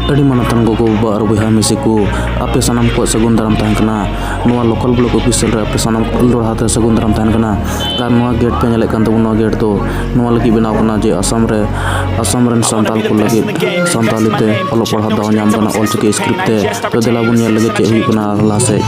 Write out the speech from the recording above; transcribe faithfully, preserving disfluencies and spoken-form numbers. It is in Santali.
ᱟᱹᱰᱤ ᱢᱟᱱᱚᱛᱟᱱ ᱜᱚᱜᱚ ᱵᱟᱵᱟ ᱟᱨ ᱵᱚᱭᱦᱟ ᱢᱤᱥᱤ ᱠᱚ, ᱟᱯᱮ ᱥᱟᱱᱟᱢ ᱠᱚᱣᱟᱜ ᱥᱟᱹᱜᱩᱱ ᱫᱟᱨᱟᱢ ᱛᱟᱦᱮᱱ ᱠᱟᱱᱟ᱾ ᱱᱚᱣᱟ Local Block Official ᱨᱮ ᱟᱯᱮ ᱥᱟᱱᱟᱢ ᱠᱚ ᱫᱚᱦᱲᱟ ᱛᱮ ᱥᱟᱹᱜᱩᱱ ᱫᱟᱨᱟᱢ ᱛᱟᱦᱮᱱ ᱠᱟᱱᱟ᱾ ᱟᱨ ᱱᱚᱣᱟ ᱜᱮᱴ ᱯᱮ ᱧᱮᱞᱮᱫ ᱠᱟᱱ ᱛᱟᱵᱚᱱᱟ, ᱱᱚᱣᱟ ᱜᱮᱴ ᱫᱚ ᱱᱚᱣᱟ ᱞᱟᱹᱜᱤᱫ ᱵᱮᱱᱟᱣ ᱠᱟᱱᱟ ᱡᱮ ᱟᱥᱟᱢ ᱨᱮ, ᱟᱥᱟᱢ ᱨᱮᱱ ᱥᱟᱱᱛᱟᱲ ᱠᱚ ᱞᱟᱹᱜᱤᱫ ᱥᱟᱱᱛᱟᱲᱤ ᱛᱮ ᱚᱞᱚᱜ ᱯᱟᱲᱦᱟᱜ ᱫᱟᱣ ᱧᱟᱢ ᱠᱟᱱᱟ ᱚᱞᱪᱤᱠᱤ script ᱛᱮ᱾ ᱛᱚ ᱫᱮᱞᱟ ᱵᱚᱱ ᱧᱮᱞ ᱞᱮᱜᱮ ᱪᱮᱫ ᱦᱩᱭᱩᱜ ᱠᱟᱱᱟ ᱟᱨ ᱞᱟᱦᱟ ᱥᱮᱫ᱾